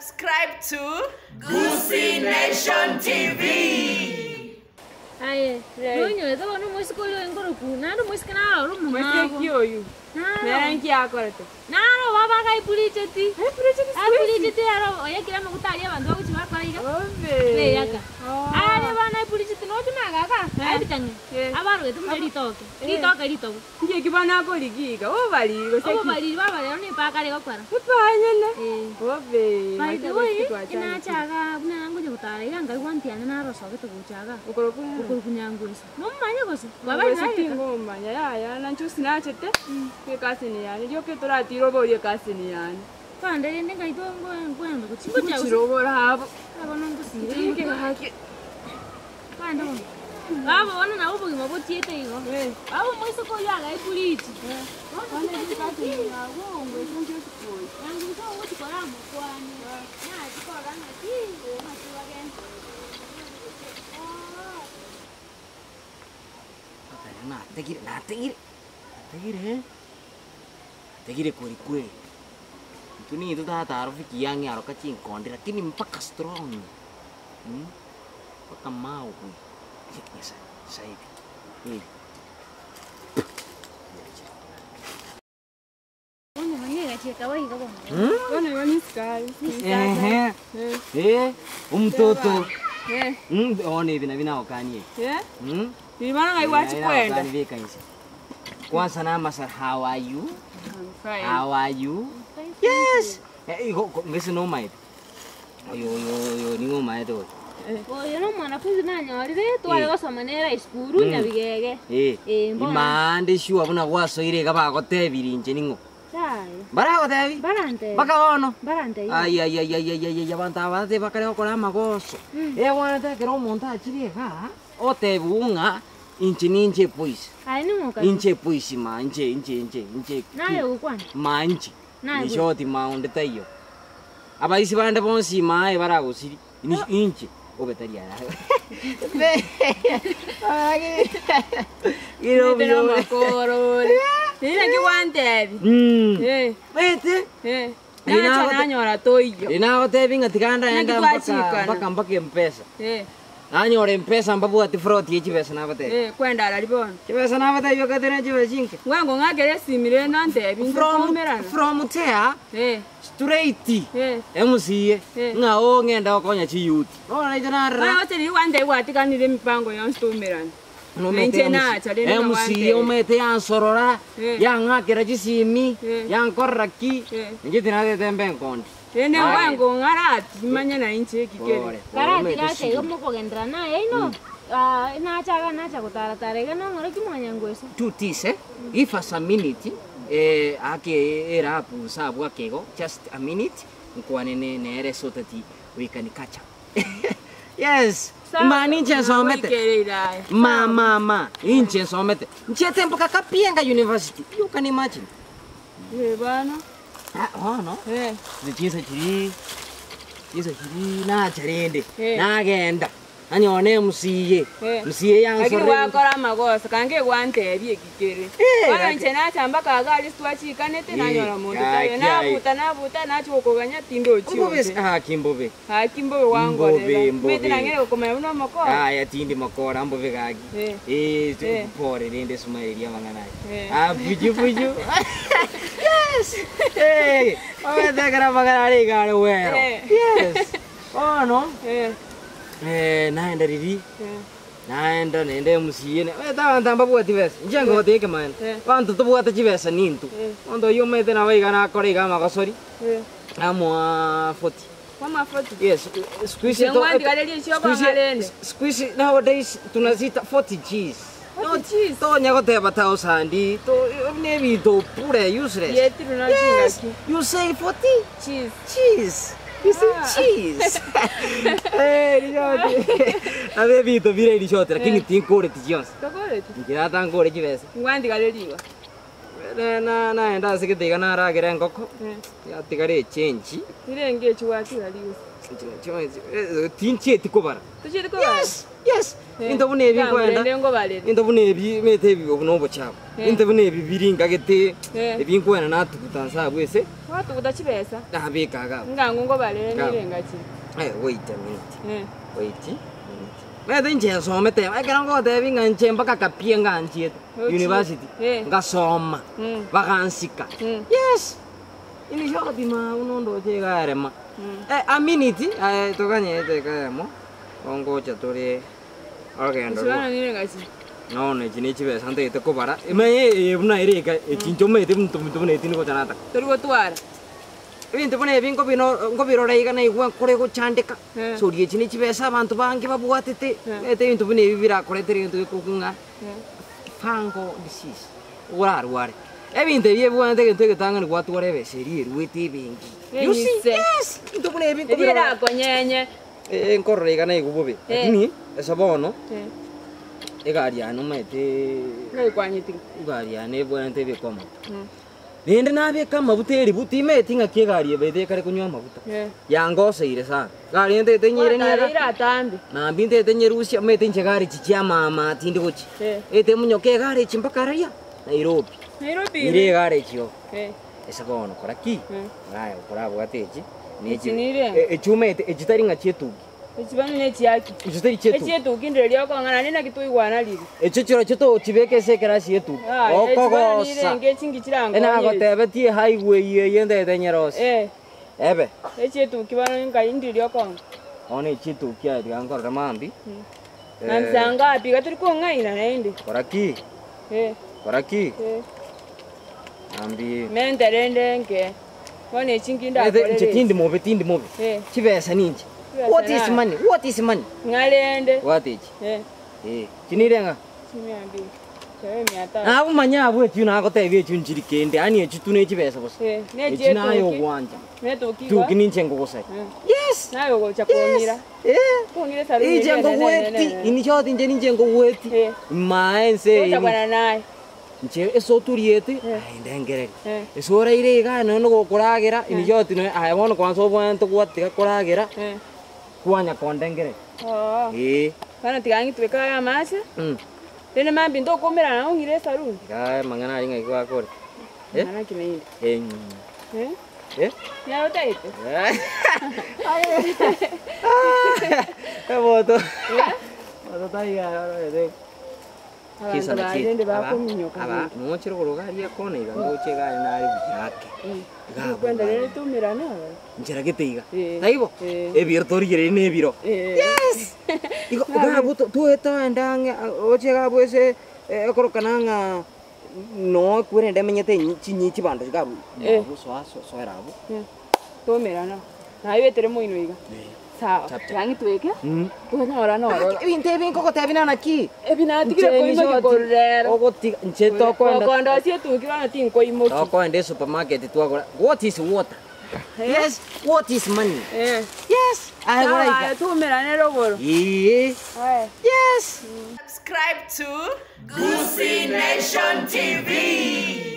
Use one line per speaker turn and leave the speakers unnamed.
Subscribe to Gusii Nation TV.
Aye, nonyorete bono omoiseke oria oyo nkoroku, naende omoiseke naro ore omong'ao.
Moiseke ki oyio?
Naro.
Nere nki akorete?
Naro baba agaipuricheti.
Aipuricheti siku hizi?
Aipuricheti ero oyekire amaguta aria abanto bagochia bakora iga.
Obe.
Beyaka. Aria bono aipuricheti noche nagaka, aebitang'e,
Eh.
abarogete buna ritoke, ritoke ritobu.
Nki eki bono akorigia iga? Obobariri gose ki?
Obobariri baba rero nepaka are gokora.
Epanyene?
Eh.
Obe.
By the way, inache igaa buna ngocha gotara iga nkaigwa ntiane naro osogete gocha igaa.
Okorokwa ng'a?
Okorokwa Nyangweso. Nomomanye gose?
Nyangweso tingomomanya yaya nanche ase nachete, ecousin yane rioka toratire oborie ecousin yane.
Kande rende nkaitwa nkoenda gochia ngochia gose.
Ngochire oboro abwo.
Aba nongosire.
Inki gaki?
Kande bono. Baba bono nabo obogima bochiete igo. Baba omoiseke oyio agaetwa richi. Bono tari Nyangweso ogochi kora amokwanie. Nachi korora ng'aki ng'aki bagende.
Nategire, nategire, nategire, nategire kweli kweli. Intwe nigo tata rafiki yange aroka chinkonde lakini mpaka strong, mpaka mawe, sasa hivi kweli.
Bono igo nisikari.
Ehe, eh, omtoto, bono ebi nabio nagokanie.
Eh? Riria bono ng'ai gwachia kwenda?
Beka inse. Kwanza namasa how are you?
I'm fine.
How are you? Yes. Eh, igo ko- ngese nomaete. Oyo oyo oyo nigo omaete oyo.
Oyo na omwanafunzi nanyorire tware
Eh.
gosoma nere esukuru Nyabigege.
Eh.
Eh, mbono.
Imande sure buna gwasoire iga bagotebirie inche ning'o.
Yaya.
Baragotebi?
Barantebi.
Mpaka bono?
Barantebi.
Ai ai ai ai ai ai ai abanto aba tibakare gokora amagoso. Ebwanete ekero omonto achire igaa, otebiwa ng'a inche ninche epoisi.
Aye ning'o okare?
Inche epoisi ma inche inche inche inche
Naye ogokwana?
ma inche.
Naye
In short ma onde taiyo. Abaisi bande bonsi ma aye baragosiri, inche obe tari ara.
Omanyete na amakoro ore. Riria naki gwantebia.
Mm. Omanyete?
Eh. Nacha nanyora toiyo.
Riria nagotebia ng'a tiga ndaenda
Naki
mpaka
twachikana.
mpaka mpaka mpesa.
Eh.
Nanyora mpesa mbabwati fraud ye chibesa nabatebia.
Eh, kwenda arari bono.
Chibesa nabatebia okate ne chibesa chinke.
Bwango ng'akere esimi rende ontebie intwe
From
twaumerana.
from there
Eh.
straight
Eh.
emusiye
Eh.
ng'a oo ng'ende gokonya chiyouth. Bono nainche narora.
Bono gose riria gwantebia gwatiganire emipango yonsi twaumerana. Nainche nacha rende
MC
ng'a gwantebia.
omanyete yansorora,
Eh.
yang'akera chisimi,
Eh.
yankorera ki,
Eh.
inche tinatete mbe enkondi.
Rende
Aye.
ngwango ng'arati manye na inche eki kere.
Pore, pore,
Karatiga
omanyete
ake igo
shughuli.
mokogenderera naye ino, ah, nacha iga nacha gotaratara iga nong'ore ki mwanyangweso.
Two T's eh, give us a minute eh, ake era apu nsa abwo ake igo, just a minute, nkwane ne nere so that we can catch up. Yes, mani inche nsomete.
Nagoikereire aye.
Ma ma ma, inche nsomete. Nchiete mpaka Kapienga University. You can imagine.
Eh, bono.
Ah, bono.
Eh.
Chinsa chiri, chinsa chiri nacha rende,
Eh.
nagenda. Nanyora emusiye,
Eh.
musiye
Lakini
yansorera.
gwakora amagoso kange gwantebia eki kere.
Eh,
Bono
gaki.
inche nacha mpaka iga aria twachikanete
Eh,
nanyora monto taiyo.
gaki aye.
Nabuta nabuta nachia gokoganya tindochi
Mbobe
onde.
haki mbobe.
Haki mbobe gwangorera.
Mbobe, mbobe.
Omanyete nang'eire gokomanya buna omokora.
Aya tindi mokora mbobe gaki.
Eh.
Eh,
Eh.
pore rende smile eria amang'ana aya.
Eh.
Ah, buju buju. Yes. Eh, omanyete ekero amang'ana are iga are wero.
Eh.
Yes. Bono.
Eh.
Eh, naenda riria,
Eh.
naenda naende emusiye, omanyete abanto mbabwati besa, inche ngoteba ekemanero,
Eh.
abanto tobwate chibesa nintwe,
Eh.
omonto oyio omanyete nabo iga nakora iga amagosori,
Eh.
namoa forty.
Kwama forty?
Yes, siku hizi
Inche ngwandigareria inche
siku hizi-
okong'a rende.
siku hizi nowadays tunazita 40 Gs.
40 Gs?
Tonya goteba thousand, to nebinto bure useless.
Yetiru na
Yes,
chingaki.
you say 40
Cheese.
Cheese. You say
Ah.
cheese. Eh, rishoti. Nabe ebinto bire rishoti, lakini tinkoreti chionsi.
Tokoreti?
Inche tata nkore chibesa.
Ngwandigareria igo.
Naenda ase gete iga naragera engoko, yatigara echenchi.
Nirenge echi gwatiga rigose.
Tinchieti kobara.
Tochieti kobara?
Yes, yes. Into buna ebi nkoenda.
Rende ngobarere.
Into buna ebi mete ebi obu nobochafu. Into buna ebi biri ngagete ebi nkoenda natuguta nse abwo ase.
Gwatuguta chibesa.
Nabeka iga abwo.
Ngango ngobarere nirenga chi.
Wait a minute. Wait a minute. Mete inche nsomete ekero ngotebia ng'a inche mpaka kapia nganchiete university ngasoma bagansika. Yes. In short ma buna ondoche iga erema. A minute aye toganyete iga eyemo ongocha tore orogendo rwa. Bono echi ne chibesa ntagete kobara emanye eye buna ere iga echi inche omanyete ebinto buna ebi tindi gocha nataka.
Tori gotwara.
Ebinto buna ebi nkobirora iga naigwa nkore gochandeka. Sori echi ne chibesa abanto bange babwatete, omanyete ebinto buna ebi birakoretere egento gekorokwa ng'a fungal disease, orarware. Ebinto ebi ebibwanete egento egetang'ani gwatwara ebesa eria eruete ebenki. You see?
Enyise.
Yes! Ebinto buna ebi
Eria
nkobirora.
erakonyenye.
Eh, nkorora iga naigwa bobe. Lakini ase bono, egari yane omanyete
Ng'ai kwanyetiga?
egari yane ebwenerete ebekwe amaguta. Rende nabeka amaguta eribu, timanyeti ng'aki egari eye ekare konywa amaguta. Yangoseire sana. Egari eye ntagete nyeiranie iga,
Gwatareire atambe.
mambia ntagete nyerusie, omanyete inche egari echi chia amaama tindi gochia. Ntagete monyoke egari echi mpaka raria Nairobi.
Nairobi
Nire
ime.
egari echi igo. Ase bono kora ki? Ng'aya okorabwate echi, ne
Echi
echi
nire?
echi omanyete echi tari ng'a chietuki.
Echi bono nechiaki.
Echi tari chietuki.
Echi etuki ndire riokong'a naende naki twaigwana riria.
Echio chirochio togochibeka ase ekerasi y'etuki.
Yaya, echi bono
Okogosa.
nirenge echi nki chirankonye echi.
Enagotebetie ehighway eye ntagete nyerosie.
Eh.
Ebe.
Echi etuki bono nkai ndire riokong'a.
Bono echi etuki aye tiga nkorore mambia.
Mambia saa ngapi? Iga tori kong'aina naende.
Kora ki?
Eh.
Kora ki?
Eh.
Mambia.
Mente rende nke. Bono echi nki
Ete
ndakorere
inche
echi?
tindi mobe, tindi mobe.
Eh.
Chibesa ninche.
Chibesa
What is
naye.
money? What is money?
Ng'a rende.
Bwata echi.
Eh.
Eh. Chinire ng'a?
Chimia mbili. Chiabe mia tano.
Nabomanya abwo echio nagotebia echio nchiri kende, yaani echio tu ne chibesa bosa.
Eh, ne
Echio naye
chietuki.
ogwancha.
Ne tuki igo.
Tuki ninche ngogosari.
Eh.
Yes.
Naye ogocha
Yes.
kong'ira.
Eh.
Kong'ira esaruni
Inche
eria enene,
ngogweti,
enene, enene.
ini short inche ninche ngogweti.
Eh.
Mae ense
Gocha
eye.
kwana naye.
Inche ase oturiete,
Eh.
aye ndengereri.
Eh.
Ase oraire igaa nonya na gokoragera, ini short nonya aye bono kwanza obwenerete gwatiga koragera,
Eh.
kwanya kondengereri.
Oo.
Eh.
Bono tiga ng'itweke aya amache. Rende mambia ntokomerana nao ong'ire esaruni.
Igaa amang'ana aria ng'aki gwakora. Eh?
Amang'ana ki naende?
Eh.
Eh?
Eh?
Naro otagete?
Emoto. Moto taiga ororete.
Abanto barende bakominyoka
Aba
rende.
nochire koroga aria ekona iga ngoche iga aria nare buya ake. Iga abwo
Okwenda
iga
rende
aria.
toumerane aba.
Nchera gete iga.
Eh.
Taibo?
Eh.
Ebiro torigereiri na ebiro.
Eh.
Yes! Igo iga abwo toete oende ang'e oche iga abwo ase ekorokana ng'a noo ekwerende emenyete chinyi chibando iga abwo.
Eh.
Abwo soa soera abwo.
Toumerana. Naye oetere moino iga. Sawa.
Chap, chap.
Tiga ng'itweke, tonyora nororo.
Ebinto ebi nkogotebia nana ki?
Ebi natigire koimokia korwa rero.
Ogotiga inche tokoenda.
Gokondosia etuki bono tinkoimokia.
Tokoenda esupermarket twagora what is water? Yes, what is money?
Eh.
Yes, aye
Sawa,
gora
aye
iga.
toumerane rogoro.
Ee.
Aye.
Yes.
Subscribe to Gusii Nation TV.